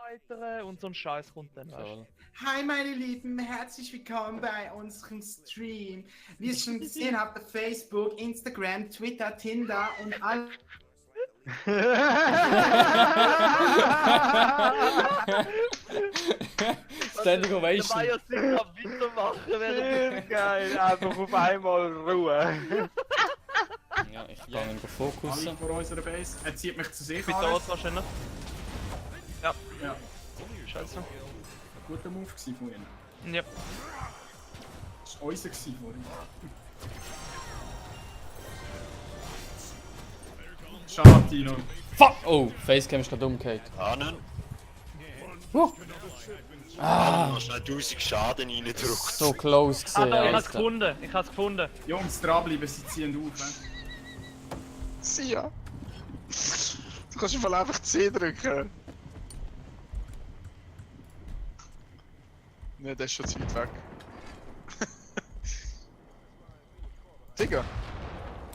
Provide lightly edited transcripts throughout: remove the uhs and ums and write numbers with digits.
erweitern und so ein Scheiß kommt dann. Weißt? Hi meine Lieben, herzlich willkommen bei unserem Stream. Wie ihr schon gesehen habt auf Facebook, Instagram, Twitter, Tinder und all... Standing Der Ovation. Meier sicher am weitermachen, während Geil, einfach auf einmal Ruhe. Ja, ich gehe ihn fokussen. Alle vor unserer Base. Er zieht mich zu sich ich bin an. tot wahrscheinlich. Ja. Ja, Scheiße. guter Move gewesen von ihnen. Ja. Das war unser gewesen vorhin. Schade, Tino. Fuck! Oh, Facecam ist gerade umgekehrt. Ahnen. Ah, Noch schnell 1000 Schaden reingedrückt. so close Ah, gesehen. doch, ich hab's Alter. gefunden. Ich hab's gefunden. Jungs, dranbleiben, sie ziehen auf. Sia. Du kannst mal einfach C drücken. Ne, der ist schon zu weit weg. Digga,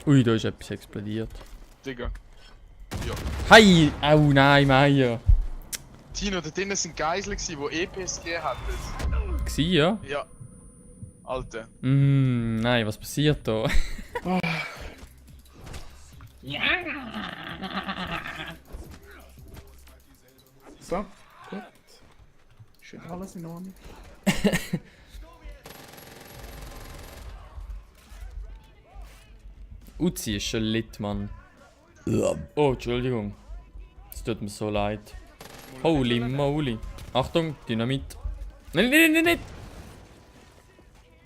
Ui, da ist etwas explodiert. Digga. Hi! Au nein, Meier. Tino, da drinnen sind Geisel gsi, die EPSG hatten. Gsi, ja? Ja. Alter. Nein, was passiert da? So, gut. Ist alles in Ordnung. Uzi ist schon lit, Mann. Oh, Entschuldigung. Es tut mir so leid. Holy moly. Achtung, Dynamit. Nein, nein, nein, nein!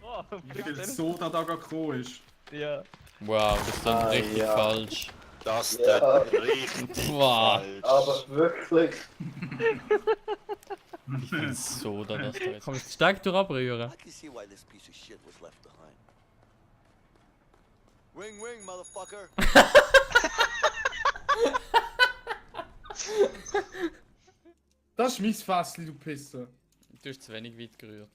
Oh, Wie viel Soda da gerade gekommen ist. ja. Wow, das ist dann richtig ja. falsch. Das ist richtig Wow. falsch. Aber wirklich. So, da das da jetzt. Komm, jetzt stark durchrühren. I can see why this piece of shit was left behind. Ring, ring, motherfucker. Das ist mein Fässchen, du Pisser. Du hast zu wenig weit gerührt.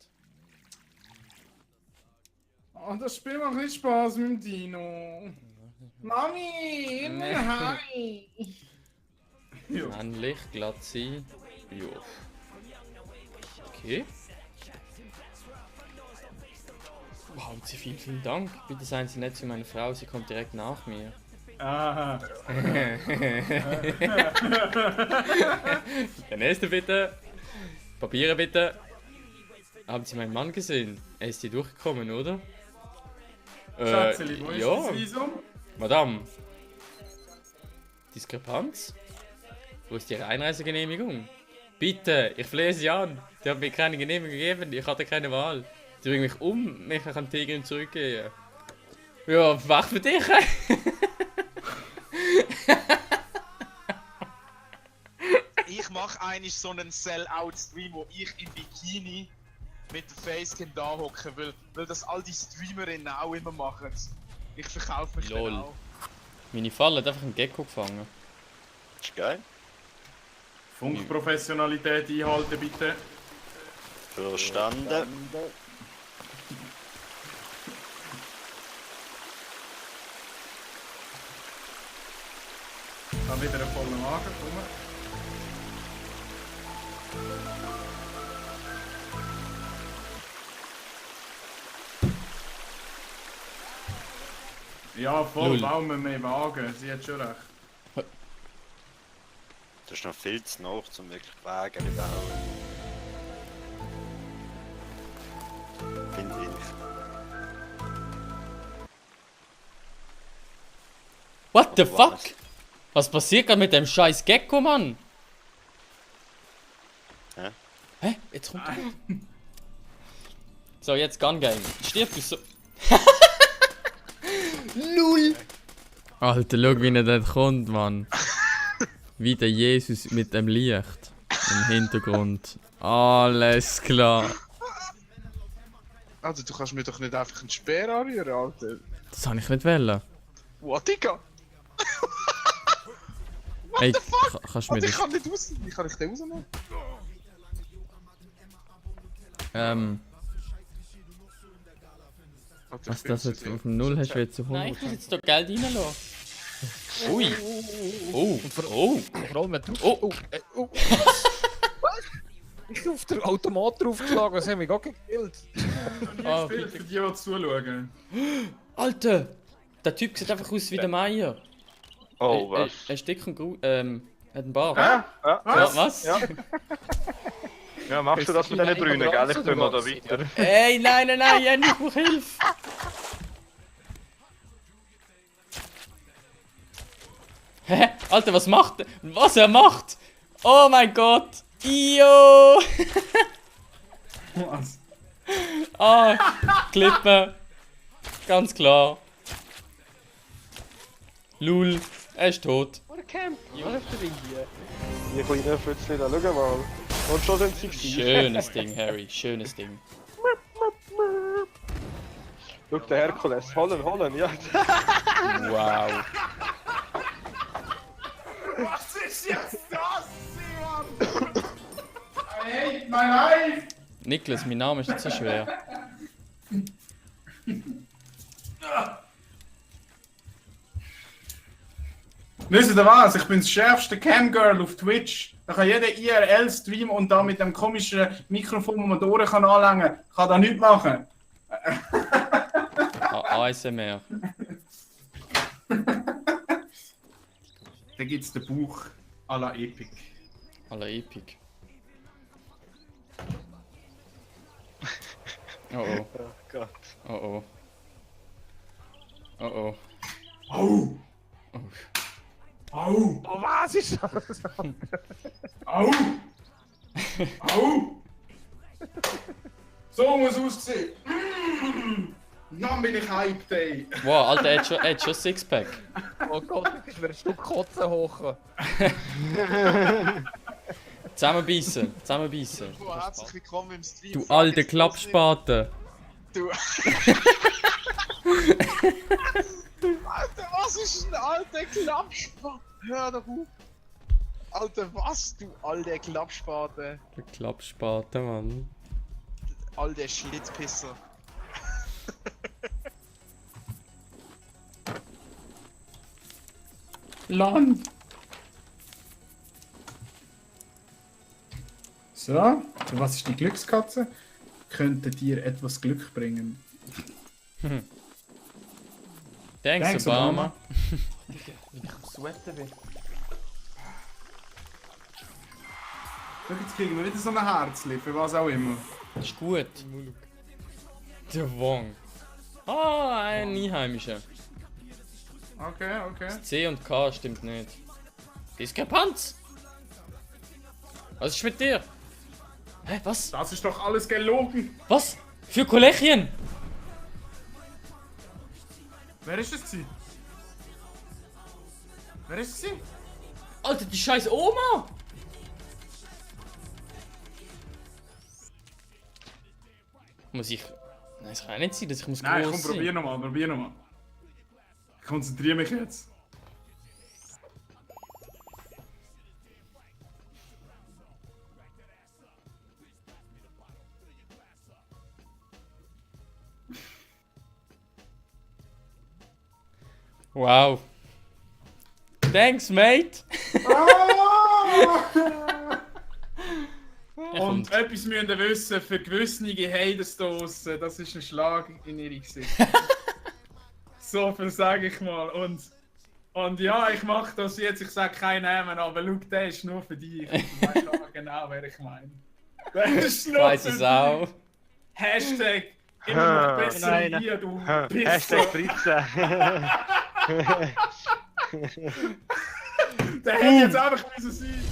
Oh, das Spiel macht nicht Spaß mit dem Dino. Mami, immer hi. Ja. Männlich, glatt sein. Jo. Okay. Wow, Sie, vielen Dank. Bitte seien Sie nett zu meiner Frau, sie kommt direkt nach mir. Aha. Der nächste bitte. Papiere bitte. Haben Sie meinen Mann gesehen? Er ist hier durchgekommen, oder? Schatzeli, wo ist ja. das Visum? Madame. Diskrepanz? Wo ist Ihre Einreisegenehmigung? Bitte, ich flehe Sie an. Sie haben mir keine Genehmigung gegeben, ich hatte keine Wahl. Sie bringen mich um, mich an Tigrin zurückgehen. Ja, mach für dich. Ich mache eigentlich so einen Sell-Out-Stream, wo ich im Bikini mit der Facecam da hocke, weil das all die Streamerinnen auch immer machen. Ich verkaufe mich Lol. dann auch. Meine Falle hat einfach einen Gecko gefangen. Ist geil. Funkprofessionalität einhalten, bitte. Verstanden. Dann wieder einen vollen Wagen, komm. Ja, voll, Null. bauen wir mehr Wagen, sie hat schon recht. Das ist noch viel zu nah, um wirklich Wagen zu bauen. Finde ich. What the Aber fuck? was? Was passiert gerade mit dem scheiß Gecko, Mann? Hä? Hä? Jetzt kommt er. So, jetzt Gun Game. Stirb du so. Null! Alter, schau, wie er dort kommt, Mann. Wie der Jesus mit dem Licht im Hintergrund. Alles klar. Also, du kannst mir doch nicht einfach einen Speer anrühren, Alter. Das habe ich nicht wollen. What, Digga? Ey, kannst du mir Warte, ich das... kann nicht raus. Wie kann ich den rausnehmen? Warte, Was ich bin das jetzt zu auf dem Null hast, wird zu 100. Nein, ich muss jetzt doch Geld reinlassen. Ui. Oh. Oh. Vor allem, wenn du... Oh. Oh. ich auf den Automat draufgeschlagen, das hat mich gar gekillt. Ah, Für die, die zuschauen. Alter! Der Typ sieht einfach aus wie der Meier. Oh, was? Er ist dick und hat einen Bart. Ja, Ja, was? Ja. Ja, machst du das mit diesen Brünen, gell? Ich komme da weiter. Ey, nein, Jenny, ich brauche Hilfe! Hä? Alter, was macht er? Was er macht? Oh mein Gott! Io! Was? Ah, Klippe. Ganz klar. Lul, er ist tot. Was hast du denn hier? Die kleinen Pfützchen da, schau mal. Und schon sind sie gewesen. Schönes Ding, Harry, schönes Ding. Schau, der Herkules. Holen, ja. Wow. Was ist jetzt das, Simon? I hate my life! Niklas, mein Name ist nicht so schwer. Wisst ihr was? Ich bin das schärfste Camgirl auf Twitch. Da kann jeder IRL streamen und da mit dem komischen Mikrofon, das man die Ohren kann anlängen kann, da nichts machen. ASMR. Da gibt's den Buch à la Epic. Aller Epic. Oh oh. Oh Gott. Oh oh. Oh oh. Au! Oh. Au! Oh, was ist das? Au! Au! So muss aussehen. Dann bin ich hyped, ey. Wow, Alter, er hat schon Sixpack. Oh Gott, ich werde ein Stück Kotzen hoch. Zusammenbeissen. Oh, herzlich willkommen im Stream. Du Frag alte jetzt Klappspaten. Du. Alter, was ist ein alter Klappspate? Hör doch auf. Alter, was, du alter Klappspate? Der Klappspaten, Mann. Alter Schlitzpisser. Land. So, was ist die Glückskatze? Könnte dir etwas Glück bringen. Thanks, Obama. Sweaten wird. Schau, jetzt kriegen wir wieder so ein Herzchen, für was auch immer. Ist gut. Der Wong. Ah, ein Einheimischer. Okay. C und K stimmt nicht. Diskrepanz! Was ist mit dir? Hä, was? Das ist doch alles gelogen. Was? Für Kollechien? Wer ist das gewesen? Wer ist es gewesen? Alter, die scheiß Oma! Muss ich... Nein, es kann ja nicht sein, dass ich muss Nein, gross komm, sein. probier nochmal. Ich konzentriere mich jetzt. Wow. Thanks, mate! Und etwas müsst ihr wissen, für gewisse Haters da draussen, das ist ein Schlag in ihre Gesicht. So viel sage ich mal. Und ja, ich mache das jetzt, ich sage keinen Namen, aber schau, der ist nur für dich. Du weißt aber genau, wer ich meine. Der ist Ich nur weiss für es dich. auch. Hashtag immer noch besser Nein. wie ihr, du Hashtag Pisser. 13. Der hätte jetzt einfach müssen sein.